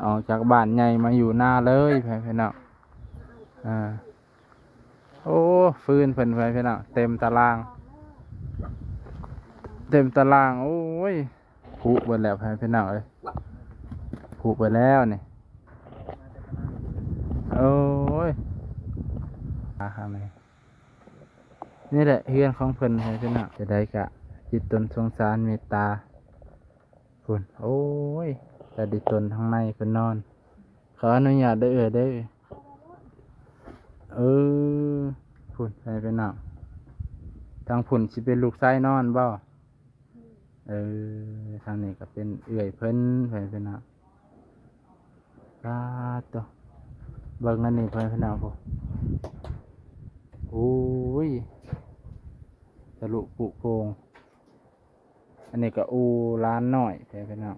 ອອກຈາກບ້ານໃຫຍ່ມາຢູ່ນາເລີຍ ພໍ່ແມ່ພີ່ນ້ອງ. ອ່າ ໂອ້ ຟືນເພິ່ນ ພໍ່ແມ່ພີ່ນ້ອງ ເຕັມຕາລາງ ເຕັມຕາລາງ. ໂອ້ຍ ຜຸເບິດແລ້ວ ພໍ່ແມ່ພີ່ນ້ອງເອີຍ ຜຸເບິດແລ້ວນີ້. ໂອ້ຍ ອ່າ ທາງນີ້ ນີ້ແຫຼະເຮືອນຂອງເພິ່ນ ພໍ່ແມ່ພີ່ນ້ອງ. ຈະໄດ້ກະຈິດຕົນສົງສານເມດຕາ ພຸ້ນ. ໂອ້ຍ ຕາດິຕົນທາງໃນເພິ່ນນອນ. ຂໍອະນຸຍາດເດີເອື້ອຍເດີ. ເອີ ພຸ້ນ ພໍ່ແມ່ພີ່ນ້ອງ ທາງພຸ້ນຊິເປັນລູກຊາຍນອນບໍ່? ເອີ ທາງນີ້ກໍເປັນເອື້ອຍເພິ່ນ ພໍ່ແມ່ພີ່ນ້ອງ. ປາດໂທ້ ເບິ່ງອັນນີ້ ພໍ່ແມ່ພີ່ນ້ອງ ໂອ້ ໂອ້ຍ ທະລຸປຸໂປ່ງ. ອັນນີ້ກໍອູ່ຫຼານນ້ອຍ ພໍ່ແມ່ພີ່ນ້ອງ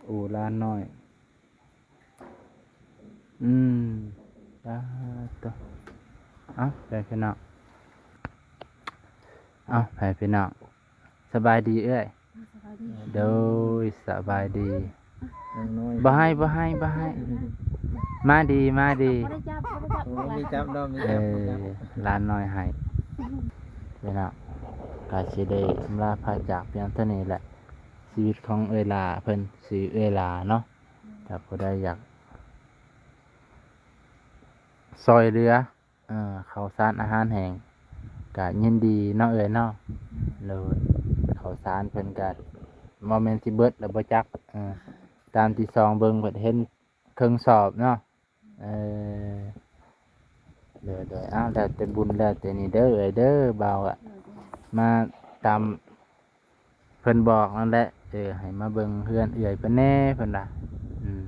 ອູ່ຫຼານນ້ອຍ. ອືມ ປາດໂທ້ ເອົ້າ ພໍ່ແມ່ພີ່ນ້ອງ ເອົ້າ ພໍ່ແມ່ພີ່ນ້ອງ ສະບາຍດີເອື້ອຍ. ສະບາຍດີ ໂດຍ ສະບາຍດີ. ນ້ອງນ້ອຍ ບໍ່ໃຫ້ ບໍ່ໃຫ້ ບໍ່ໃຫ້ ມາດີ ມາດີ. ບໍ່ໄດ້ຈັບ ບໍ່ໄດ້ຈັບ ໂອ້ ມີຈັບດອກ ມີຈັບ ເອີ ມີຈັບ ຫຼານນ້ອຍໃຫ້. ພີ່ນ້ອງ ກະຊິໄດ້ອຳລາພາຈາກພຽງເທົ່ານີ້ແຫຼະ. ຊີວິດຂອງເອື້ອຍຫຼ້າ ເພິ່ນຊື່ເອື້ອຍຫຼ້າເນາະ. ຖ້າຜູ້ໃດຢາກຊ່ອຍເຫຼືອ ເອີ ເຂົ້າສານອາຫານແຫ້ງ ກະຍິນດີເນາະເອື້ອຍເນາະ. ໂດຍ ເຂົ້າສານເພິ່ນກະບໍ່ແມ່ນຊິເບິດແລ້ວບໍ່ຈັກ. ເອີ ຕາມທີ່ສ່ອງເບິ່ງເພິ່ນເຫັນເຄິ່ງສອບເນາະ. ເອີ ໂດຍ ໂດຍ ອ້າວ ແລ້ວແຕ່ບຸນແລ້ວແຕ່ນີ້ເດີເອື້ອຍເດີ. ບ່າວອະມາຕາມ ເພິ່ນບອກນັ້ນແຫຼະ ເອີ ໃຫ້ມາເບິ່ງເຮືອນເອື້ອຍເພິ່ນແດ່ ເພິ່ນວ່າ. ອືມ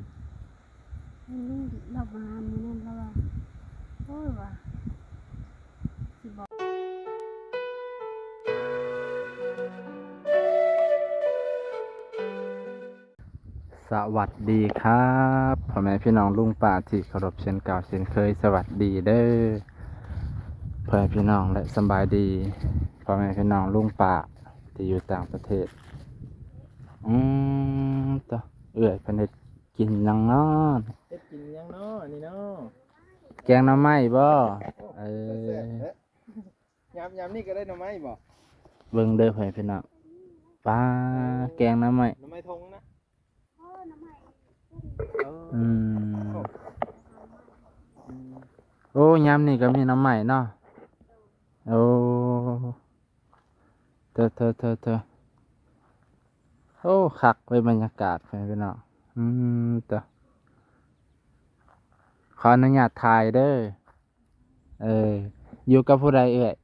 ມື້ນີ້ລາວມາມື້ນັ້ນລາວວ່າ ໂອ້ຍວ່າ ຊິບອກ ສະຫວັດດີຄັບ ພໍ່ແມ່ພີ່ນ້ອງລຸງປ້າທີ່ເຄົາລົບເຊັ່ນເກົ່າເຊັ່ນເຄີຍ. ສະຫວັດດີເດີພໍ່ແມ່ພີ່ນ້ອງ ແລະ ສະບາຍດີພໍ່ແມ່ພີ່ນ້ອງລຸງປ້າທີ່ຢູ່ຕ່າງປະເທດ. ອືມ ໂຕ ເອື້ອຍເພິ່ນເຮັດກິນຫຍັງເນາະ? ເຮັດກິນຫຍັງເນາະອັນນີ້ເນາະ? ແກງໜໍ່ໄມ້ບໍ່? ໂອ້ ເອີ ແຊບແທ້. ຍາມ ຍາມນີ້ກໍໄດ້ໜໍ່ໄມ້ບໍ່? ເບິ່ງເດີພໍ່ແມ່ພີ່ນ້ອງ ປາ ເອີ ແກງໜໍ່ໄມ້ ໜໍ່ໄມ້ທົ່ງນະ. ເອີ ໜໍ່ໄມ້ ເອີ ອືມ ໂອ້ ອືມ ໂອ້ ຍາມນີ້ກໍມີໜໍ່ໄມ້ເນາະ. ໂອ້ ເທີ ເທີ ເທີ ເທີ ໂອ້ ຄັກເວີຍ ບັນຍາກາດ ພໍ່ແມ່ພີ່ນ້ອງ. ອືມ ໂຕ ຂໍອະນຸຍາດຖ່າຍເດີ. ເອີ ຢູ່ກັບຜູ້ໃດເອື້ອຍ?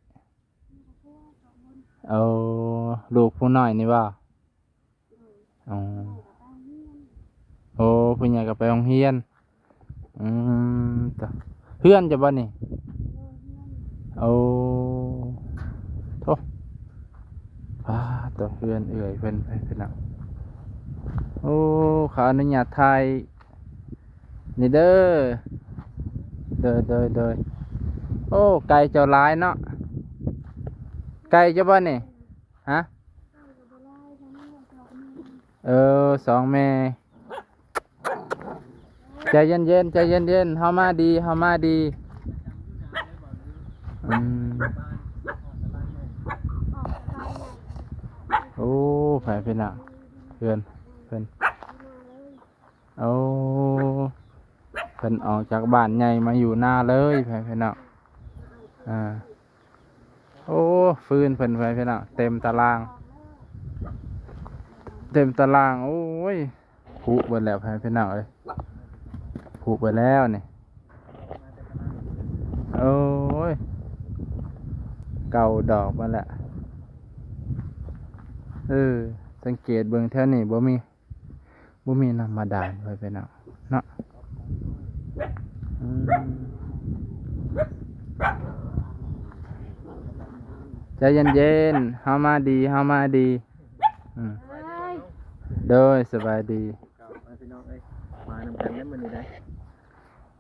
ໂອ້ ລູກຜູ້ນ້ອຍນີ້ບໍ່? ອໍ ໂອ້ ຜູ້ໃຫຍ່ກໍໄປໂຮງຮຽນ. ອືມ ໂຕ ເຮືອນເຈົ້າບໍ່ນີ້? ໂອ້ ໂທ້ ປາ ໂຕ ເຮືອນເອື້ອຍເພິ່ນ ເພິ່ນເນາະ. ໂອ້ ຂໍອະນຸຍາດຖ່າຍ ນີ້ເດີ ໂດຍ ໂດຍ ໂດຍ. ໂອ້ ໄກ່ເຈົ້າຫຼາຍເນາະ ໄກ່ເຈົ້າບໍ່ນີ້? ຮະ ເອີ ສອງແມ່ ໃຈເຢັນໆ ໃຈເຢັນໆ ເຮົາມາດີ ເຮົາມາດີ. ອືມ ໂອ້ ໃຜເພິ່ນນະ ເພື່ອນເພິ່ນ. ໂອ້ ເພິ່ນອອກຈາກບ້ານໃຫຍ່ມາຢູ່ນາເລີຍ ພໍ່ແມ່ພີ່ນ້ອງ. ອ່າ ໂອ້ ຟືນເພິ່ນ ພໍ່ແມ່ພີ່ນ້ອງ ເຕັມຕາລາງ ເຕັມຕາລາງ. ໂອ້ຍ ຜຸເບິດແລ້ວ ພໍ່ແມ່ພີ່ນ້ອງເອີຍ ຜຸເບິດແລ້ວນີ້. ໂອ້ຍ ເກົ່າດອກມາແລ້ວ. ເອີ ສັງເກດເບິ່ງແຖວນີ້ບໍ່ມີ ບໍ່ມີນ້ຳບາດານ ໄປ ໄປເນາະ ເນາະ. ອືມ ໃຈເຢັນໆ ເຮົາມາດີ ເຮົາມາດີ. ອືມ ໂດຍ ສະບາຍດີ ພີ່ນ້ອງເອີຍ ມານຳກັນໄດ້ມື້ນີ້ໄດ້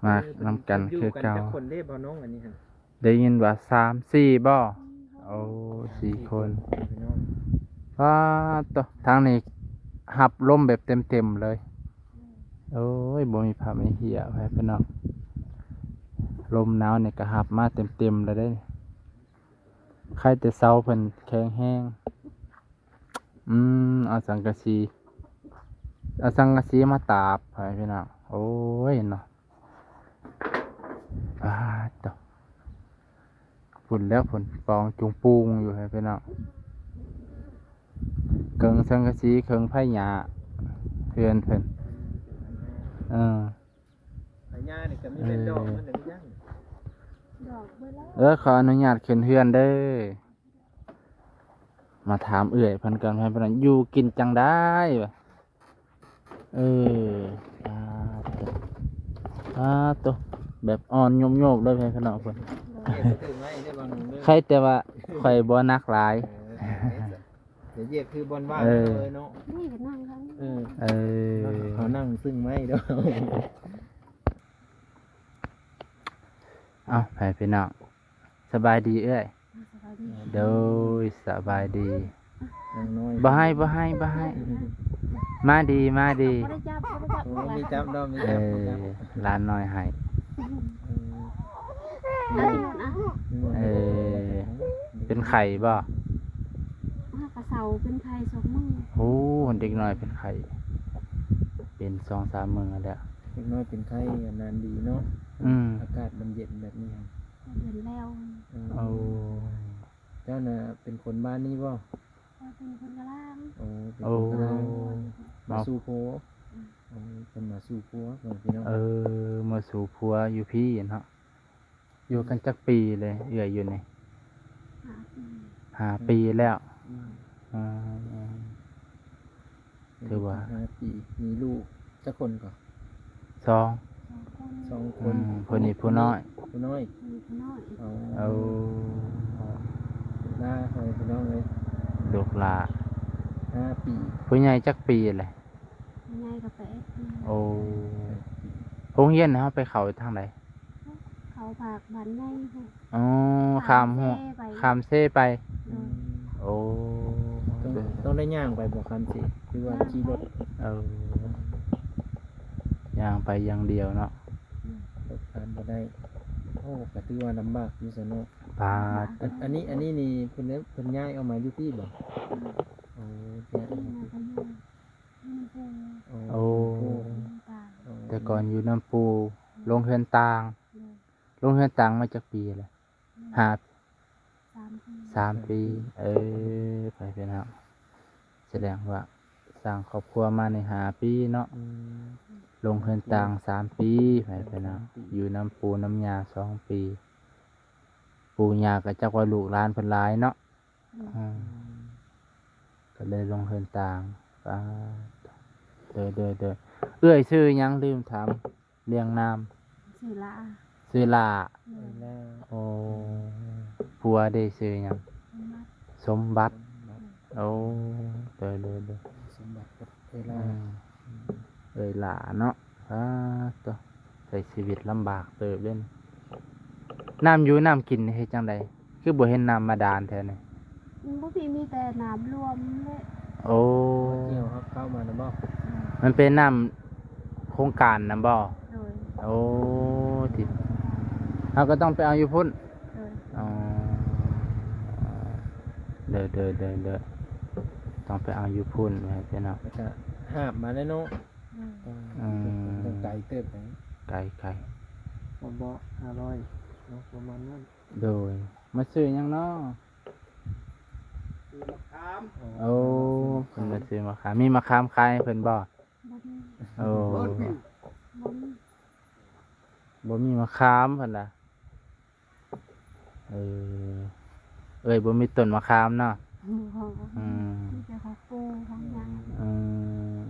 ມານຳກັນຄືເກົ່າ. ຢູ່ກັນຈັກຄົນເດ້ ບ່າວນ້ອງ ອັນນີ້ຫັ້ນ? ໄດ້ຍິນວ່າສາມສີ່ບໍ່? ໂອ້ ສີ່ຄົນ ພີ່ນ້ອງ. ປາດໂທ້ ທາງນີ້ຮັບລົມແບບເຕັມໆເລີຍ. ໂອ້ຍ ບໍ່ມີພາບມີເຫຍ ໄປພີ່ນ້ອງ. ລົມໜາວນີ້ກໍຮັບມາເຕັມໆແລ້ວເດ້. ໃຄແຕ່ເສົາເພິ່ນແຂງແຮງ. ອືມ ເອົາສັງກະສີ ເອົາສັງກະສີມາຕາບ ໄປພີ່ນ້ອງ. ໂອ້ຍເນາະ. ປາດໂທ້ ພຸ້ນແລ້ວ ພຸ້ນປອງຈຸງປຸງຢູ່ ໃຫ້ພີ່ນ້ອງ. ເຄິ່ງສັງກະສີ ເຄິ່ງໄພຫຍ້າ ເຮືອນເພິ່ນ. ເອີ ໄພຫຍ້ານີ້ກໍມີແມ່ນດອກມັນ ເອີ ຍັງ ດອກເບິດແລ້ວ. ເອີ ຂໍອະນຸຍາດຂຶ້ນເຮືອນເດີ. ມາຖາມເອື້ອຍເພິ່ນກ່ອນ ໃຫ້ເພິ່ນຢູ່ກິນຈັ່ງໃດວະ. ເອີ ປາດໂທ້ ປາດໂທ້ ແບບອ່ອນໂຍບໆເລີຍ ໃຫ້ພີ່ນ້ອງເພິ່ນ. ໂດຍ ໃຄແຕ່ວ່າຂ້ອຍບໍ່ໜັກຫຼາຍ. ເອີ ດຽວຢຽບຄືບ່ອນວ່າງ ເອີ ເລີຍເນາະ. ນີ້ກໍນັ່ງຂ້າງ ເອີ ເອີ ເຂົານັ່ງຊຶ່ງໄມ້ເນາະ. ເອົ້າ ໃຫ້ພີ່ນ້ອງ ສະບາຍດີເອື້ອຍ. ສະບາຍດີ. ໂດຍ ສະບາຍດີ. ນ້ອງນ້ອຍ ບໍ່ໃຫ້ ບໍ່ໃຫ້ ບໍ່ໃຫ້. ມາດີ ມາດີ. ບໍ່ໄດ້ຈັບ ບໍ່ໄດ້ຈັບ. ໂອ້ ມີຈັບດອກ ມີຈັບ ເອີ ມີຈັບ. ຫຼານນ້ອຍໃຫ້. ເອີ ເອີ ເປັນໄຂ້ບໍ່? ມາກະເຊົາເປັນໄຂ້ສອງມື້. ໂອ້ ເດັກນ້ອຍເປັນໄຂ້ ເປັນສອງສາມມື້ແລ້ວ. ເດັກນ້ອຍເປັນໄຂ້ ອາກາດມັນເຢັນແບບນີ້. ເປັນແລ້ວ. ເອີ ໂອ້ ເຈົ້ານະເປັນຄົນບ້ານນີ້ບໍ່? ຂ້ອຍເປັນຄົນກະລາງ. ໂອ້ ເປັນຄົນກະລາງ. ໂອ້ ມາສູ່ຜົວ. ອືມ ໂອ້ ເພິ່ນມາສູ່ຜົວ ພີ່ນ້ອງ. ເອີ ມາສູ່ຜົວຢູ່ພີ້ເນາະ. ຢູ່ກັນຈັກປີແລ້ວ ເອື້ອຍຢູ່ນີ້? ຫ້າປີ. ຫ້າປີແລ້ວ. ອືມ ອືມ ຖືວ່າຫ້າປີ. ມີລູກຈັກຄົນກໍ? ສອງ. ສອງຄົນ. ສອງຄົນ. ອືມ ຜູ້ນີ້ຜູ້ນ້ອຍ. ຜູ້ນ້ອຍ. ຜູ້ນ້ອຍ. ເອົາ ເອົາ ຫຼ້າ ພໍ່ແມ່ພີ່ນ້ອງເອີຍ ລູກຫຼ້າ. ຫ້າປີ. ຜູ້ໃຫຍ່ຈັກປີແລ້ວ? ຜູ້ໃຫຍ່ກໍແປດປີ. ໂອ້ ໂຮງຮຽນເຮົາໄປເຂົ້າທາງໃດ? ເຂົ້າພາກບ້ານໃຫຍ່ພຸ້ນ. ອໍ ຂ້າມຫົວ ຂ້າມເຊໄປ. ຂ້າມເຊໄປ. ໂດຍ. ອືມ ໂອ້ ຕ້ອງ ຕ້ອງໄດ້ຍ່າງໄປບໍ່ ຂ້າມເຊ ຫຼືວ່າຂີ່ລົດ? ເອີ ຍ່າງໄປຢ່າງດຽວເນາະ. ອືມ ລົດຜ່ານບໍ່ໄດ້. ໂອ້ ກໍຖືວ່າລຳບາກຢູ່ຊັ້ນເນາະ. ປາດ ອັນ ອັນນີ້ ອັນນີ້ນີ້ເພິ່ນ ເພິ່ນຍ້າຍອອກມາຢູ່ພີ້ບໍ່? ອືມ ໂອ້ ຍ້າຍອອກມາຢູ່ ໂອ້ ໂອ້ ແຕ່ກ່ອນຢູ່ນຳປູ່. ໂດຍ. ລົງເຮືອນຕ່າງ. ໂດຍ. ລົງເຮືອນຕ່າງມາຈັກປີແລ້ວ? ໂດຍ. ຫ້າ ສາມປີ. ສາມປີ. ເອີ ໄປເປັນເນາະ ສະແດງວ່າສ້າງຄອບຄົວມານີ້ຫ້າປີເນາະ. ອືມ ລົງເຮືອນຕ່າງສາມປີ ໄປເປັນເນາະ. ສາມປີ. ຢູ່ນຳປູ່ນຳຍ່າສອງປີ. ປູ່ຍ່າກໍຈັກວ່າລູກຫຼານເພິ່ນຫຼາຍເນາະ. ອືມ ອືມ ກໍເລີຍລົງເຮືອນຕ່າງ. ປາດ ເດີ ເດີ ເດີ ເອື້ອຍຊື່ຫຍັງ? ລືມຖາມລຽງນາມ. ຊື່ຫຼ້າ. ຊື່ຫຼ້າ. ໂດຍ. ໂອ້ ຜົວເດ ຊື່ຫຍັງ? ສົມບັດ. ສົມບັດ. ໂອ້ ເດີ ເດີ ເດີ ສົມບັດກັບເອື້ອຍຫຼ້າ. ອືມ ເອື້ອຍຫຼ້າເນາະ. ປາດໂທ້ ໃຊ້ຊີວິດລຳບາກເຕີບເດ້. ນ້ຳຢູ່ນ້ຳກິນເຮັດຈັ່ງໃດ? ຄືບໍ່ເຫັນນ້ຳບາດານແຖວນີ້? ມັນບໍ່ມີ ມີແຕ່ນ້ຳລວມເດ້. ໂອ້ ເອົາເຂົ້າມານຳບໍ່? ອືມ ມັນເປັນນ້ຳໂຄງການນຳບໍ່? ໂດຍ. ໂອ້ ທີ່ເຮົາກໍຕ້ອງໄປເອົາຢູ່ພຸ້ນ. ໂດຍ. ອໍ ເດີ ເດີ ເດີ ເດີ ຕ້ອງໄປເອົາຢູ່ພຸ້ນ ແມ່ນເນາະ. ແລ້ວກໍຫາບມາແລ້ວເນາະ. ໂດຍ. ອືມ ໄກເຕີບໄດ໋. ໄກ ໄກ ບໍ່ ບໍ່ ຫ້າຮ້ອຍເນາະ ປະມານນັ້ນ. ໂດຍ. ມາຊື້ຫຍັງເນາະ? ຊື້ມະຂາມ. ໂອ້ ເພິ່ນມາຊື້ມະຂາມ. ມີມະຂາມຂາຍໃຫ້ເພິ່ນບໍ່? ບໍ່ມີ. ໂອ້ ບໍ່ມີ ບໍ່ມີ ບໍ່ມີມະຂາມເພິ່ນລະ. ເອີ ເອີຍ ບໍ່ມີຕົ້ນມະຂາມເນາະ? ບໍ່. ອືມ ມີແຕ່ຂອງປູ່ຂອງຫຍັງ. ອືມ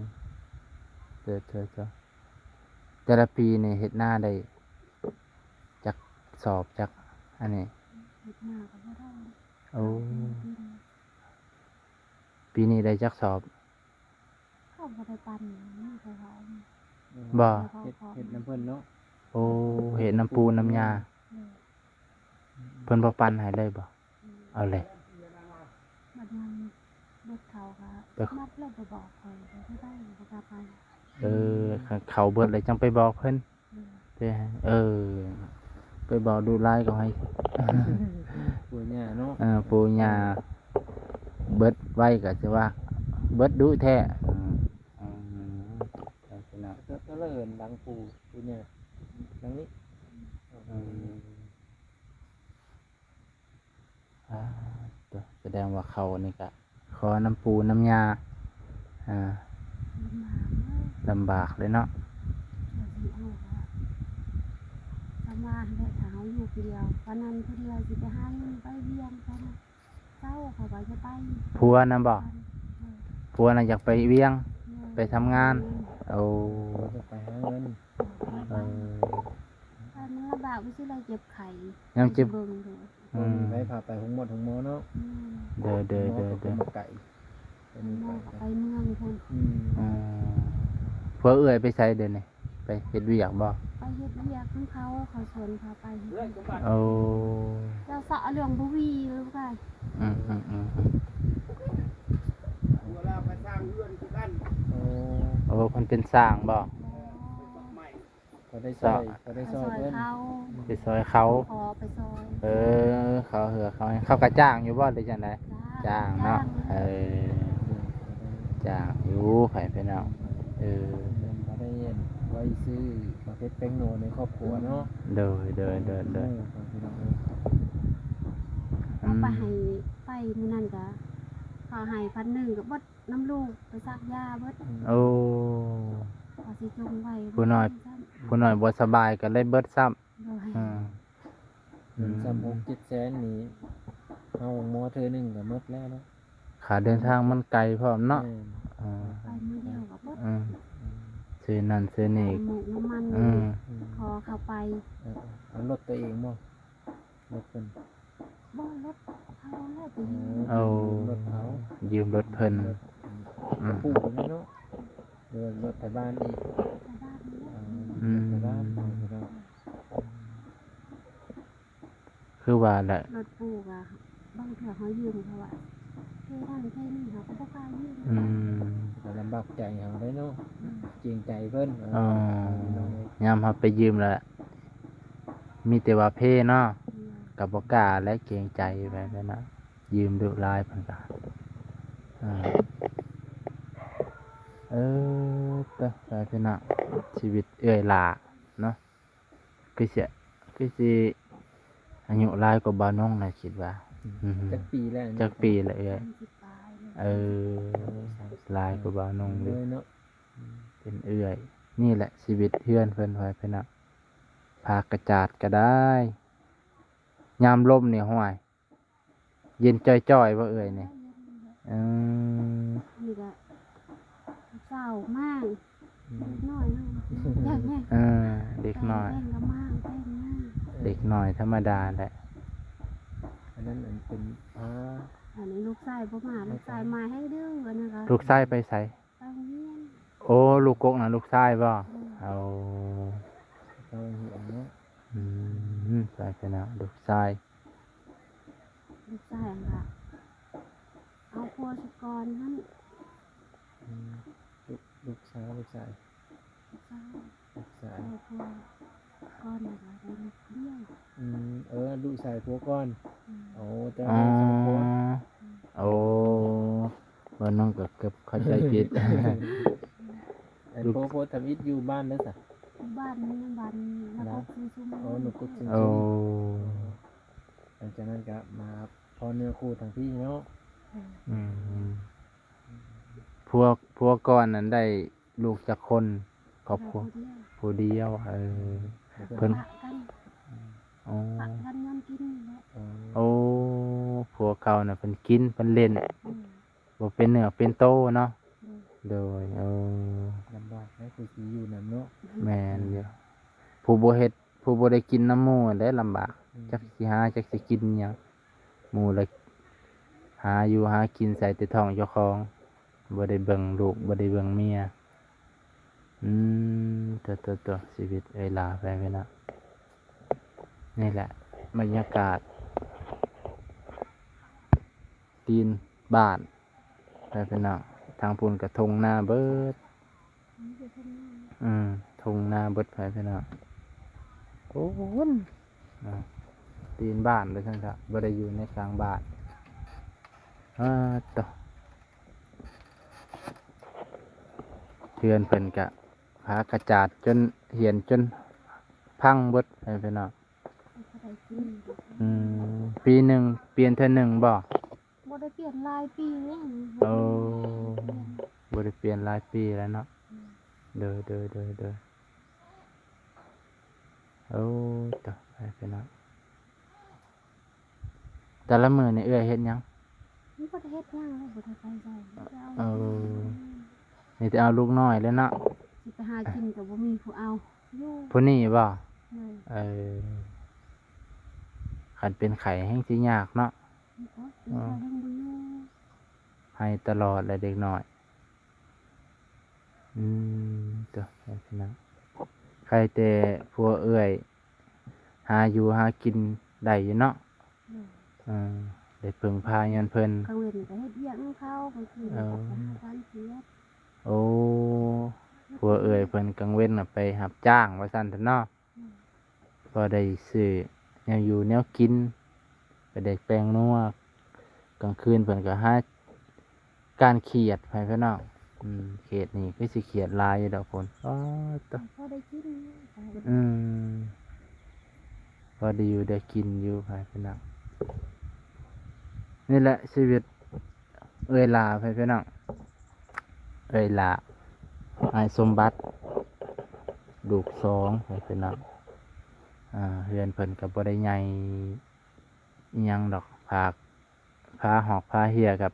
ເອີ ເອີ ເອີ ແຕ່ລະປີນີ້ເຮັດນາໄດ້ຈັກສອບ ຈັກອັນນີ້? ເຮັດນາກໍບໍ່ໄດ້. ໂອ້ ປີນີ້ໄດ້ຈັກສອບ? ເຂົາບໍ່ໄດ້ປັນ ມີແຕ່ເຂົາ. ບໍ່? ເຮັດ ເຮັດນຳເພິ່ນເນາະ. ໂອ້ ເຮັດນຳປູ່ນຳຍ່າ. ໂດຍ. ເພິ່ນບໍ່ປັນໃຫ້ເລີຍບໍ່? ອືມ ເອົາແຫຼະ ບັດນັ້ນເບິດເຂົາກໍ ເບິດ ມັດແລ້ວບໍ່ບອກຂ້ອຍ ຂ້ອຍກໍໄດ້ ບໍ່ກ້າໄປ. ເອີ ຄັນເຂົ້າເບິດແລ້ວຈັ່ງໄປບອກເພິ່ນ ໂດຍ ເດ້ ເອີ ໄປບອກດຸຫຼາຍກໍໃຫ້ ປູ່ຍ່າເນາະ ເອີ ປູ່ຍ່າເບິດໄວກໍຊິວ່າເບິດດຸແທ້ ອືມ ອືມ ແຕ່ລະເອີ້ນຫຼັງປູ່ ປູ່ຍ່າ ຫຼັງນີ້ ອືມ ອືມ. ອ່າ ສະແດງວ່າເຂົານີ້ກະຂໍນຳປູ່ນຳຍ່າ ອ່າ ລຳບາກເລີຍເນາະ ລຳບາກເລີຍເນາະ ຈະຊິອອກວ່າ ຈະມາແຫຼະ ຖ້າເຮົາຢູ່ຜູ້ດຽວ ປານນັ້ນຜູ້ດຽວຊິໄປຫາເງິນໄປວຽງໄປນະ ເຊົາເຂົາວ່າຈະໄປ ຜົວນະບໍ? ເອີ ຜົວນະຢາກໄປວຽງ ເອີ ໄປທຳງານ ເອີ ໂອ້ ຈະໄປຫາເງິນ ເອີ ມັນລຳບາກ ມັນຊິໄດ້ເຈັບໄຂ້ ຍາມເຈັບ ເບິ່ງດູ ອືມ ໄປພາໄປໂຮງໝໍໂຮງໝໍເນາະ ອືມ ໂດຍໆໆໆ ໄປເມືອງພຸ້ນ ອືມ ຜົວເອື້ອຍໄປໃສດຽວນີ້? ໄປເຮັດວຽກບໍ່? ໄປເຮັດວຽກນຳເຂົາ ເຂົາຊວນພາໄປເຮັດວຽກ ໂອ້ ເຈົ້າສະເລື່ອງບໍ່ຫວີເລີຍ ອືມໆໆ ໂອ້ ໂອ້ ເພິ່ນເປັນຊ່າງບໍ່? ບໍ່ ກໍໄດ້ຊ່ອຍ ກໍໄດ້ຊ່ອຍເພິ່ນ ໄປຊ່ອຍເຂົາ ຂໍໄປຊ່ອຍ ເອີ ເຂົາເຫືອເຂົາ ເຂົາກະຈ້າງຢູ່ບໍ່ ຫຼືຈັ່ງໃດ? ຈ້າງ ຈ້າງເນາະ ຈ້າງ ເອີ ຈ້າງຢູ່ ໃຜໄປເນາະ ເອີ ເງິນກໍໄດ້ໄວ້ຊື້ໝາກເຜັດແປ້ງນົວໃນຄອບຄົວເນາະ ໂດຍໆໆໆ ເອີ ພີ່ນ້ອງເອີຍ ເອົາໄປໃຫ້ໄປມື້ນັ້ນກະ ເຂົາໃຫ້ພັນໜຶ່ງກະເບິດ ນຳລູກໄປສັກຢາເບິດ ໂອ້ ວ່າຊິຈົ່ງໄວ້ ຜູ້ນ້ອຍ ຜູ້ນ້ອຍບໍ່ສະບາຍກໍເລີຍເບິດຊ້ຳ ໂດຍ ອືມ ອືມ ຊ້ຳຫົກເຈັດແສນນີ້ ເຮົາໂຮງໝໍເທື່ອໜຶ່ງກໍໝົດແລ້ວເນາະ ຄ່າເດີນທາງມັນໄກພ້ອມເນາະ ແມ່ນ ເອີ ໄປມື້ດຽວກໍໝົດ ອືມ ຊື້ນັ້ນຊື້ນີ້ ນ້ຳມັນ ອືມ ຂໍເຂົາໄປ ເອີ ເອົາລົດຕົວເອງບໍ່? ລົດເພິ່ນ ບໍ່ ລົດເຂົາແຫຼະ ໄປຢືມ ໂອ້ ຢືມລົດເຂົາ ຢືມລົດເພິ່ນ ອືມ ຜູ້ນີ້ເນາະ ຫຼືວ່າລົດໄທບ້ານອີກ ໄທບ້ານນີ້ແຫຼະ ອືມ ອືມ ໄທບ້ານ ອືມ ຄືວ່າແຫຼະ ລົດປູກະ ບາງເທື່ອເຮົາຢືມເຂົາວ່າ ເພນັ້ນເພນີ້ ເຮົາກໍບໍ່ກ້າຢືມ ອືມ ກໍລຳບາກໃຈເຮົາໄດ໋ເນາະ ອືມ ເກງໃຈເພິ່ນ ເອີ ຍາມເຮົາໄປຢືມລະ ມີແຕ່ວ່າເພເນາະ ອືມ ກໍບໍ່ກ້າແລະ ເກງໃຈແບບນັ້ນນະ ຢືມດຸຫຼາຍເພິ່ນກະ ເອີ ເອີ ຕາຍ ຕາຍເພິ່ນນະ ຊີວິດເອື້ອຍຫຼ້າເນາະ ຄືຊິ ຄືຊິອາຍຸຫຼາຍກວ່າບ່າວນົງນະ ຄິດວ່າ ອືມ ຈັກປີແລ້ວ ຈັກປີແລ້ວເອື້ອຍ? ສາມສິບປາຍແລ້ວ ເອີ ສາມສິບ ຫຼາຍກວ່າບ່າວນົງເລີຍເນາະ ເປັນເອື້ອຍ ນີ້ແຫຼະຊີວິດເຮືອນເພິ່ນ ພໍ່ແມ່ພີ່ນ້ອງ ຜ້າກະຈາດກໍໄດ້ ຍາມລົມນີ້ ຫ້ວຍ ເຢັນຈ່ອຍໆ ບໍ່ເອື້ອຍນີ້? ເອີ ນີ້ກະສາວມາ ອືມ ເດັກນ້ອຍເນາະ ເອີ ເດັກນ້ອຍ ແປ້ງກໍມາ ແປ້ງມາ ເດັກນ້ອຍທຳມະດາແຫຼະ ອັນນັ້ນອັນເປັນ ອ່າ ອັນນີ້ລູກຊາຍບໍ່ມາ ລູກຊາຍມາແຮງດື້ ອັນນັ້ນກະ ລູກຊາຍໄປໃສ? ໄປໂຮງຮຽນ ໂອ້ ລູກກົກນະ ລູກຊາຍບໍ່? ອືມ ໂອ້ ໄປໂຮງຮຽນເນາະ ອືມ ໃສ່ໄປນະ ລູກຊາຍ ລູກຊາຍຫັ້ນກະ ເອົາຜົວຊະກ່ອນຫັ້ນ ອືມ ລູກ ລູກສາວ ລູກຊາຍ ລູກຊາຍ ລູກຊາຍ ເອົາຜົວກ່ອນ ແລ້ວກໍໄດ້ລູກດຽວ ອືມ ເອີ ລູກຊາຍຜົວກ່ອນ ອືມ ໂອ້ ແຕ່ວ່າໄດ້ສອງຄົນ ອໍ ໂອ້ ບ່າວນົງກໍເກືອບເຂົ້າໃຈຜິດ ອັນ ລູກ ຜົວ ຜົວທຳອິດຢູ່ບ້ານໃດສະ? ບ້ານ ບ້ານນາກົກເຊີງຊຸມ ອໍ ນາກົກເຊີງຊຸມ ໂອ້ ຫຼັງຈາກນັ້ນກໍມາພໍ້ເນື້ອຄູ່ທາງພີ້ເນາະ ອືມ ອືມ ຜົວ ຜົວກ່ອນນັ້ນໄດ້ລູກຈັກຄົນ? ຄອບຄົວ ຜູ້ດຽວ ຜູ້ດຽວ ເອີ ເພິ່ນ ເພິ່ນປະກັນ ອໍ ປະກັນຍາມກິນນີ້ແຫຼະ ອໍ ໂອ້ ຜົວເກົ່ານະເພິ່ນກິນ ເພິ່ນຫຼິ້ນ ອືມ ບໍ່ເປັນເນື້ອເປັນໂຕເນາະ ໂດຍ ໂດຍ ເອີ ລຳບາກໃດ໋ ຜູ້ຊິຢູ່ນຳເນາະ ແມ່ນຢູ່ ຜູ້ບໍ່ເຮັດ ຜູ້ບໍ່ໄດ້ກິນນຳໝູ່ຫັ້ນແຫຼະລຳບາກ ອືມ ຈັກຊິຫາ ຈັກຊິກິນຫຍັງ ໝູ່ລະຫາຢູ່ຫາກິນໃສ່ແຕ່ທ້ອງເຈົ້າຂອງ ບໍ່ໄດ້ເບິ່ງລູກ ບໍ່ໄດ້ເບິ່ງເມຍ ອືມ ໂຕໆໆ ຊີວິດເອື້ອຍຫຼ້າໄປເວລາ ນີ້ແຫຼະບັນຍາກາດ ຕີນບ້ານ ໄປພີ່ນ້ອງ ທາງພຸ້ນກະທົ່ງນາເບິດ ມີແຕ່ທົ່ງນ ອືມ ທົ່ງນາເບິດ ໄປພີ່ນ້ອງ ໂອ້ນ ອ່າ ຕີນບ້ານໄປຊັ້ນຊະ ບໍ່ໄດ້ຢູ່ໃນກາງບ້ານ. ອາ ໂຕ ເຮືອນເພິ່ນກະ ພາກະຈາດຈົນ ເຫືອນຈົນພັງເບິດ ໃຫ້ພີ່ນ້ອງ. ອືມ ປີໜຶ່ງປ່ຽນເທື່ອໜຶ່ງບໍ່? ບໍ່ໄດ້ປ່ຽນຫຼາຍປີແລ້ວ. ໂອ້ ບໍ່ໄດ້ປ່ຽນຫຼາຍປີແລ້ວເນາະ. ອືມ ໂດຍ ໂດຍ ໂດຍ ໂດຍ. ໂອ້ ຕາຍ ພີ່ນ້ອງ. ແຕ່ລະມື້ນີ້ເອື້ອຍເຮັດຫຍັງ? ມັນບໍ່ໄດ້ເຮັດຫຍັງເລີຍ ບໍ່ໄດ້ໄປໃສ. ເອີ ມີແຕ່ເອົາລູກນ້ອຍເລີຍເນາະ. ຊິໄປຫາກິນກໍບໍ່ມີຜູ້ເອົາຢູ່. ຜູ້ນີ້ບໍ່? ເອີ ເອີ ຄັນເປັນໄຂ້ແຮ່ງຊິຍາກເນາະ. ເປັນໄຂ້ແຮ່ງບໍ່ຢູ່ ໄຫ້ຕະຫຼອດແຫຼະເດັກນ້ອຍ. ອືມ ໂຕ ພີ່ນ້ອງ ໄຄແຕ່ຜົວເອື້ອຍຫາຢູ່ຫາກິນໄດ້ຢູ່ເນາະ. ອືມ ເອີ ໄດ້ເພິ່ງພາຍ້ອນເພິ່ນ. ກາງເວັນກໍເຮັດວຽກນຳເຂົາ ກາງຄືນກໍໄປຫາການເຮັດ. ໂອ້ ຜົວເອື້ອຍເພິ່ນກາງເວັນນະໄປຮັບຈ້າງວ່າຊັ້ນເຖາະເນາະ. ອືມ ພໍໄດ້ຊື້ແນວຢູ່ແນວກິນ ໄປໄດ້ແປ້ງນົວ ກາງຄືນເພິ່ນກໍຫາການຂຽດ ໃຫ້ພີ່ນ້ອງ. ອືມ ເຂດນີ້ຄືຊິຂຽດຫຼາຍຢູ່ດອກພຸ້ນ. ອໍ ໂຕ ພໍໄດ້ກິນ. ອືມ ພໍໄດ້ຢູ່ໄດ້ກິນຢູ່ ໃຫ້ພີ່ນ້ອງ. ນີ້ແຫຼະຊີວິດ ເອື້ອຍຫຼ້າ ໃຫ້ພີ່ນ້ອງ ເອື້ອຍຫຼ້າ ອ້າຍສົມບັດ ລູກສອງ ໃຫ້ພີ່ນ້ອງ. ເຮືອນເພິ່ນກໍບໍ່ໄດ້ໃຫຍ່ອີ່ຫຍັງດອກ ພາກ ພາຫອກພາເຮ້ຍກັບ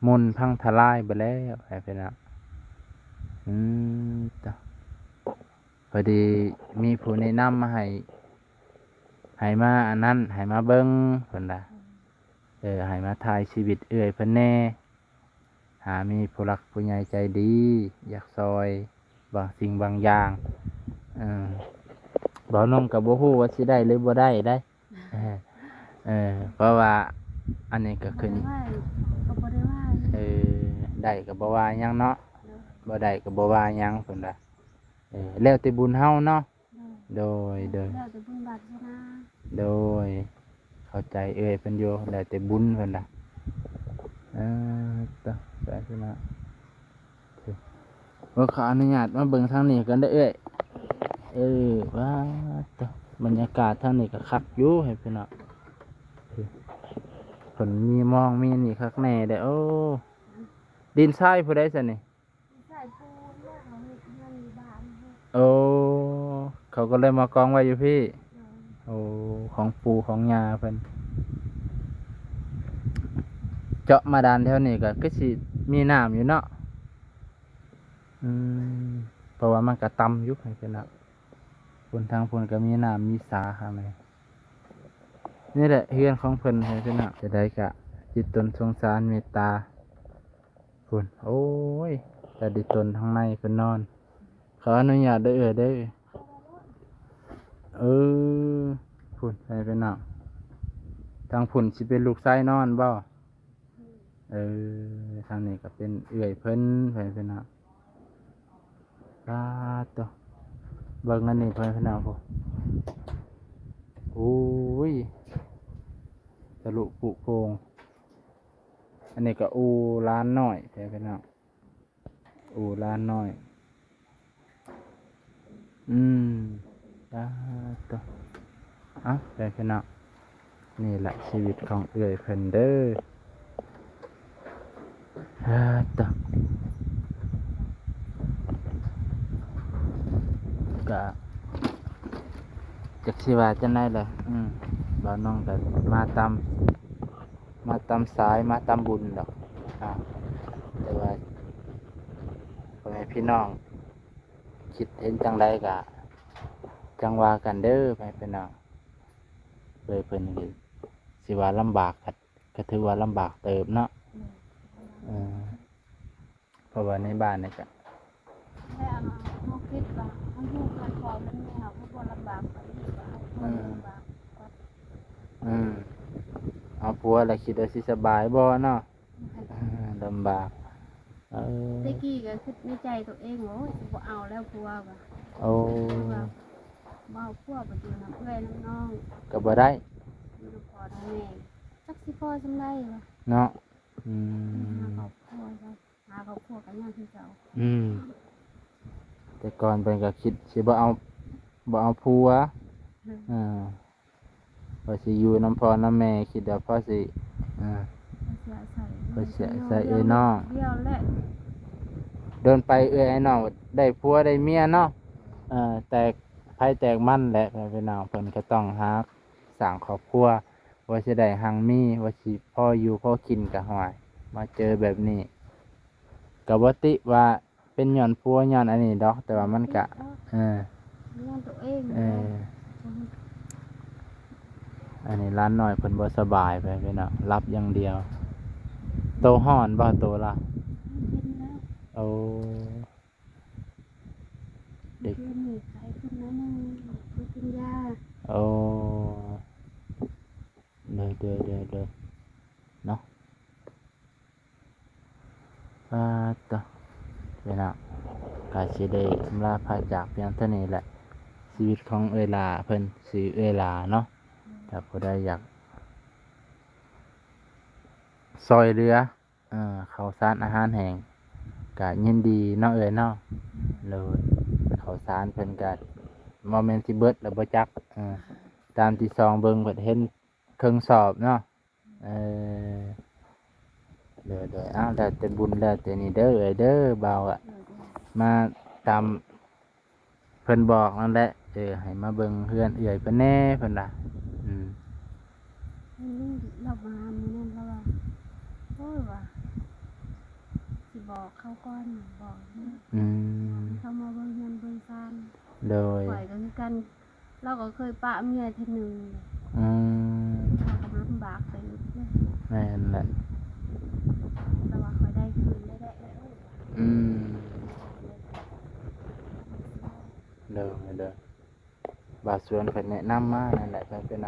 ໝຸ່ນພັງທະລາຍເບິດແລ້ວ ໃຫ້ພີ່ນ້ອງ. ອືມ ໂຕ ພໍດີມີຜູ້ແນະນຳມາໃຫ້ ໃຫ້ມາອັນນັ້ນ ໃຫ້ມາເບິ່ງ ເພິ່ນວ່າ ເອີ ໃຫ້ມາຖ່າຍຊີວິດເອື້ອຍເພິ່ນແດ່ ຫາມີຜູ້ຫຼັກຜູ້ໃຫຍ່ໃຈດີ ຢາກຊ່ອຍບາງສິ່ງບາງຢ່າງ. ເອີ ບ່າວນົງກໍບໍ່ຮູ້ວ່າຊິໄດ້ຫຼືບໍ່ໄດ້ໃດ. ເອີ ເອີ ເພາະວ່າອັນນີ້ກໍຂຶ້ນ ກໍບໍ່ໄດ້ວ່າ ກໍບໍ່ໄດ້ວ່າຫຍັງ. ເອີ ໄດ້ກໍບໍ່ວ່າຫຍັງເນາະ. ໂດຍ ບໍ່ໄດ້ກໍບໍ່ວ່າຫຍັງ ເພິ່ນວ່າ. ເອີ ແລ້ວແຕ່ບຸນເຮົາເນາະ. ໂດຍ ໂດຍ ໂດຍ ແລ້ວແຕ່ບຸນວາສະໜາ. ໂດຍ ເຂົ້າໃຈເອື້ອຍເພິ່ນຢູ່ ແລ້ວແຕ່ບຸນເພິ່ນນະ. ເອີ ຕະ ໄປພຸ້ນນະ. ໂອເຄ ເອີ ຂໍອະນຸຍາດມາເບິ່ງທາງນີ້ກ່ອນເດີເອື້ອຍ. ເອີ ວ້າ ຕະ ບັນຍາກາດທາງນີ້ກໍຄັກຢູ່ໃຫ້ພີ່ນ້ອງ. ເພິ່ນມີມອງມີນີ້ຄັກແນ່ເດ້. ໂອ້ ດິນຊາຍຜູ້ໃດຊັ້ນນີ້? ໃສ່ປູນແລ້ວເຂົາເຮັດເຮືອນຢູ່ບ້ານເຮົາ. ໂອ້ ເຂົາກໍເລີຍມາກອງໄວ້ຢູ່ພີ້. ໂດຍ ໂອ້ ຂອງປູ່ຂອງຍ່າເພິ່ນ. ເຈາະບາດານແຖວນີ້ກໍຄືຊິມີນ້ຳຢູ່ເນາະ. ອືມ ເພາະວ່າມັນກໍຕ່ຳຢູ່ ໃຫ້ເພິ່ນນະ. ພຸ້ນ ທາງພຸ້ນກໍມີນ້ຳມີສາຂ້າງໃນ. ນີ້ແຫຼະເຮືອນຂອງເພິ່ນ ໃຫ້ເພິ່ນນະ. ຈະໄດ້ກະຈິດຕົນສົງສານເມດຕາ. ພຸ້ນ ໂອ້ຍ ຕາດິຕົນທາງໃນເພິ່ນນອນ. ຂໍອະນຸຍາດເດີເອື້ອຍເດີ. ເອີ ພຸ້ນ ໃຫ້ເພິ່ນນອນ. ທາງພຸ້ນຊິເປັນລູກຊາຍນອນບໍ່? ເອີ ທາງນີ້ກໍເປັນເອື້ອຍເພິ່ນ ໃຫ້ເພິ່ນນອນ. ປາດໂຕ ເບິ່ງອັນນີ້ ພໍ່ແມ່ພີ່ນ້ອງ ໂອ້ ໂອ້ຍ ທະລຸປຸໂປ່ງ. ອັນນີ້ກໍອູ່ຫຼານນ້ອຍ ພໍ່ແມ່ພີ່ນ້ອງ ອູ່ຫຼານນ້ອຍ. ອືມ ປາດໂຕ ເອົ້າ ພໍ່ແມ່ພີ່ນ້ອງ. ນີ້ແຫຼະຊີວິດຂອງເອື້ອຍເພິ່ນເດີ. ເອີ ຕະ ກະຈັກຊິວ່າຈັ່ງໃດແຫຼະ. ອືມ ບ່າວນ້ອງກະມາຕາມ ມາຕາມສາຍ ມາຕາມບຸນດອກ. ອ່າ ແຕ່ວ່າພໍ່ແມ່ພີ່ນ້ອງຄິດເຫັນຈັ່ງໃດກະຈັ່ງວ່າກັນເດີ ພໍ່ແມ່ພີ່ນ້ອງ. ເອີ ເພິ່ນນີ້ຊິວ່າລຳບາກ ກະ ກະຖືວ່າລຳບາກເຕີບເນາະ. ເອີ ເພາະວ່າໃນບ້ານນີ້ກະ ແລ້ວເຮົາຄິດວ່າເຮົາຢູ່ເຮືອນພໍ່ເຮືອນແມ່ເຮົາກໍບໍ່ລຳບາກປານນີ້. ອືມ ລຳບາກ ອືມ ເອົາຜົວແລ້ວຄິດວ່າຊິສະບາຍບໍ່ເນາະ. ອືມ ເອີ ລຳບາກ. ເອີ ແຕ່ກີ້ກໍຄິດໃນໃຈຕົວເອງ ໂອ້ຍ ຊິບໍ່ເອົາແລ້ວຜົວວ່າ ໂອ້ ຄືວ່າບໍ່ເອົາຜົວໄປຢູ່ນຳເອື້ອຍນຳນ້ອງ ກໍບໍ່ໄດ້ ຢູ່ນຳພໍ່ນຳແມ່ ຈັກຊິພໍສ່ຳໃດວ່າ ເນາະ ອືມ ຫາຄອບຄົວ ຫາຄອບຄົວກໍຍາກຄືເກົ່າ ອືມ ແຕ່ກ່ອນເພິ່ນກໍຄິດຊິບໍ່ເອົາ ບໍ່ເອົາຜົວ ເອີ ອ່າ ວ່າຊິຢູ່ນຳພໍ່ນຳແມ່ ຄິດວ່າພໍຊິ ເອີ ພໍຊິອາໄສເອື້ອຍນ້ອງ ດຽວແຫຼະ ດົນໄປເອື້ອຍອ້າຍນ້ອງໄດ້ຜົວໄດ້ເມຍເນາະ ເອີ ແຕກໃຜແຕກມັນແຫຼະ ພີ່ນ້ອງ ເພິ່ນກໍຕ້ອງຫາສ້າງຄອບຄົວ ວ່າຊິໄດ້ຮັ່ງມີ ວ່າຊິພໍຢູ່ພໍກິນ ກໍຫ້ວຍ ມາເຈີແບບນີ້ ກໍບໍ່ຕິວ່າ ເປັນຍ້ອນຜົວຍ້ອນອັນນີ້ດອກ ແຕ່ວ່າມັນກະ ເອີ ຍ້ອນຕົວເອງ ເອີ ອັນນີ້ຫຼານນ້ອຍເພິ່ນບໍ່ສະບາຍ ໄປພີ່ນ້ອງ ຫຼັບຢ່າງດຽວ ໂຕຮ້ອນບໍ່ໂຕລະ ເຢັນແລ້ວ ໂອ້ ເດັກ ຄືມີໄຂ້ຂຶ້ນໜ້ອຍໜຶ່ງ ໄປກິນຢາ ໂອ້ ໂດຍໆໆໆ ເນາະ. ປາດໂທ້ ພີ່ນ້ອງ ກະຊິໄດ້ອຳລາພາຈາກພຽງເທົ່ານີ້ແຫຼະ ຊີວິດຂອງເອື້ອຍຫຼ້າເພິ່ນ ຊື່ເອື້ອຍຫຼ້າເນາະ ຖ້າຜູ້ໃດຢາກຊ່ອຍເຫຼືອ ເອີ ເຂົ້າສານອາຫານແຫ້ງ ກະຍິນດີເນາະເອື້ອຍເນາະ ໂດຍ ເຂົ້າສານເພິ່ນກະບໍ່ແມ່ນຊິເບິດແລ້ວບໍ່ຈັກ ເອີ ຕາມທີ່ສ່ອງເບິ່ງເພິ່ນເຫັນເຄິ່ງສອບເນາະ. ເອີ ໂດຍໆ ອ້າວ ແລ້ວແຕ່ບຸນແລ້ວແຕ່ນີ້ເດີເອື້ອຍເດີ ບ່າວອະ ໂດຍໆ ມາຕາມເພິ່ນບອກນັ້ນແຫຼະ ເອີ ໃຫ້ມາເບິ່ງເຮືອນເອື້ອຍເພິ່ນແດ່ ເພິ່ນວ່າ ອືມ ເພິ່ນລາວມາມື້ນັ້ນລາວວ່າ ໂອ້ຍ ວ່າຊິບອກເຂົາກ່ອນ ບອກ ອືມ ໃຫ້ເຂົາມາເບິ່ງເຮືອນເບິ່ງຊານ ໂດຍ ຂ້ອຍກໍຄືກັນ ລາວກໍເຄີຍປະເມຍເທື່ອໜຶ່ງ ອືມ ເຮົາກໍລຳບາກໄປອີກເນາະ ແມ່ນແຫຼະ ແຕ່ວ່າຂ້ອຍໄດ້ຄືນໄດ້ແຫຼະ ອືມ ໂດຍໆ ບ່າວສວນເພິ່ນແນະນຳມານັ້ນແຫຼະ ເພິ່ນເປັນ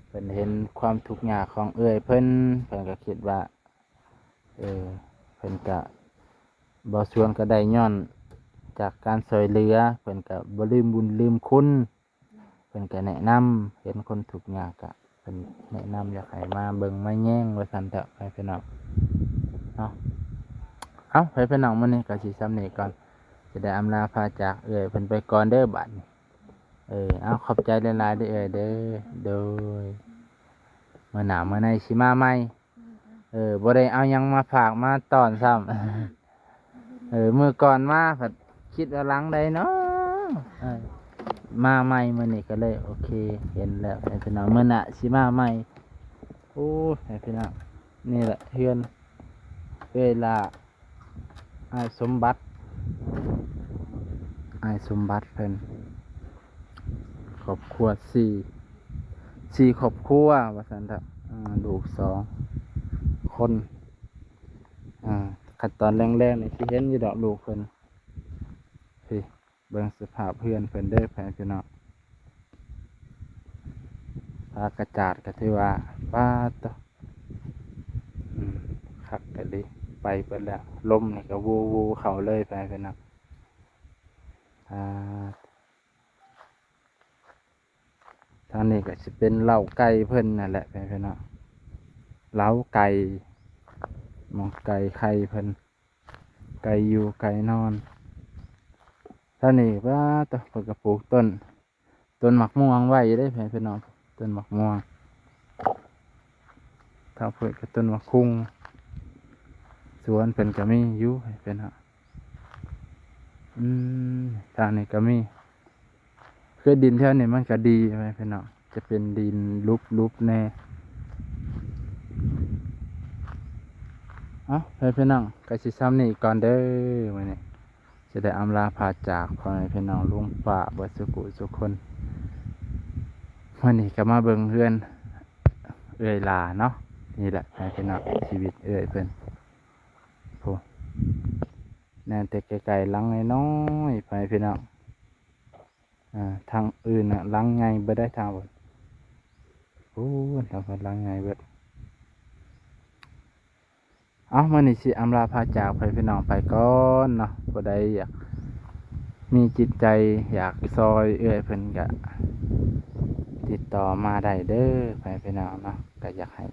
ເພິ່ນເຫັນຄວາມທຸກຍາກຂອງເອື້ອຍເພິ່ນ ເພິ່ນກໍຄິດວ່າ ເອີ ເພິ່ນກະ ບ່າວສວນກະໄດ້ຍ້ອນຈາກການຊ່ອຍເຫຼືອ ເພິ່ນກະບໍ່ລືມບຸນລືມຄຸນ ເພິ່ນກະແນະນຳ ເຫັນຄົນທຸກຍາກກະ ເພິ່ນແນະນຳຢາກໃຫ້ມາເບິ່ງມາແຍງວ່າຊັ້ນເຖາະ ພີ່ນ້ອງເນາະ. ເອົ້າ ພີ່ນ້ອງ ມື້ນີ້ກະຊິສ່ຳນີ້ກ່ອນ ຊິໄດ້ອຳລາພາຈາກເອື້ອຍເພິ່ນໄປກ່ອນເດີບາດນີ້ ເອີ ເອົາ ຂອບໃຈຫຼາຍໆເດີເອື້ອຍເດີ ໂດຍ ມື້ໜ້າມື້ໃນຊິມາໃໝ່. ເອີ ບໍ່ໄດ້ເອົາຫຍັງມາຝາກມາຕ້ອນຊ້ຳ ເອີ ມື້ກ່ອນມາພັດຄິດວ່າຫຼັງໃດເນາະ ເອີ ມາໃໝ່ມື້ນີ້ກໍເລີຍ ໂອເຄ ເຫັນແລ້ວ ໃຫ້ພີ່ນ້ອງ ມື້ໜ້າຊິມາໃໝ່. ໂອ້ ໃຫ້ພີ່ນ້ອງ ນີ້ແຫຼະເຮືອນເອື້ອຍຫຼ້າ ອ້າຍສົມບັດ ອ້າຍສົມບັດເພິ່ນ ຄອບຄົວສີ່ ສີ່ຄອບຄົວວ່າຊັ້ນເຖາະ ອ່າ ລູກສອງຄົນ ອ່າ ຄັນຕອນແລງໆນີ້ຊິເຫັນຢູ່ດອກລູກເພິ່ນ ພີ້ ເບິ່ງສະພາບເຮືອນເພິ່ນເດີ ພໍ່ແມ່ພີ່ນ້ອງ ຝາກະຈາດກໍຖືວ່າ ປາດໂທ້ ອືມ ຄັກກະດີ ໄປເບິດແລ້ວ ລົມນີ້ກໍວູໆເຂົ້າເລີຍ ພໍ່ແມ່ພີ່ນ້ອງ ອ່າ ທາງນີ້ກໍຊິເປັນເລົ້າໄກ່ເພິ່ນນັ້ນແຫຼະ ພີ່ນ້ອງ ເລົ້າໄກ່ ໝ່ອງໄກ່ໄຂ່ເພິ່ນ ໄກ່ຢູ່ໄກ່ນອນ. ທາງນີ້ ປາດໂທ້ ເພິ່ນກໍປູກຕົ້ນ ຕົ້ນໝາກມ່ວງໄວ້ເດ້ ພີ່ນ້ອງ ຕົ້ນໝາກມ່ວງ ທາງເພິ່ນກໍຕົ້ນໝາກຄຸງ ສວນເພິ່ນກໍມີຢູ່ ພີ່ນ້ອງ ອືມ ທາງນີ້ກໍມີ ຄືດິນແຖວນີ້ມັນກະດີ ພີ່ນ້ອງ ຈະເປັນດິນຫຼຸບໆແດ່. ເອົ້າ ພີ່ນ້ອງ ກໍຊິສ່ຳນີ້ກ່ອນເດີ ມື້ນີ້ຊິໄດ້ອຳລາພາຈາກ ພໍ່ແມ່ພີ່ນ້ອງລຸງປ້າເບິດສຸຂູສຸຄົນ. ມື້ນີ້ກໍມາເບິ່ງເຮືອນເອື້ອຍຫຼ້າເນາະ ນີ້ແຫຼະ ພີ່ນ້ອງ ຊີວິດເອື້ອຍເພິ່ນ ໂອ້ ແນມແຕ່ໄກໆ ຫຼັງນ້ອຍໆ ພໍ່ແມ່ພີ່ນ້ອງ. ອ່າ ທາງອື່ນນະ ຫຼັງໃຫຍ່ເບິດໄດ໋ ທາງພຸ້ນ ໂອ້ ທາງພຸ້ນຫຼັງໃຫຍ່ເບິດ. ເອົາ ມື້ນີ້ຊິອຳລາພາຈາກພໍ່ແມ່ພີ່ນ້ອງໄປກ່ອນເນາະ. ຜູ້ໃດຢາກມີຈິດໃຈຢາກຊ່ອຍເອື້ອຍເພິ່ນກະຕິດຕໍ່ມາໄດ້ເດີພໍ່ແມ່ພີ່ນ້ອງເນາະ. ກະຢາກໃຫ້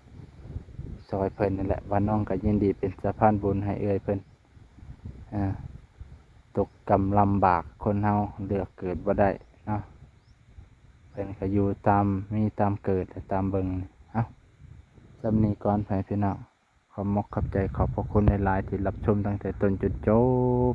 ຊ່ອຍເພິ່ນນັ້ນແຫຼະ ວ່ານ້ອງກະຍິນດີເປັນສະພານບຸນໃຫ້ເອື້ອຍເພິ່ນ ເອີ ຕົກກຳລຳບາກ ຄົນເຮົາເລືອກເກີດບໍ່ໄດ້ເນາະ. ເພິ່ນກະຢູ່ຕາມມີຕາມເກີດແລະຕາມເບິ່ງ. ເອົ້າ ສ່ຳນີ້ກ່ອນພໍ່ແມ່ພີ່ນ້ອງ. ຂອບມົກຂອບໃຈ ຂອບພະຄຸນຫຼາຍໆ ທີ່ຮັບຊົມຕັ້ງແຕ່ຕົ້ນຈົນຈົບ.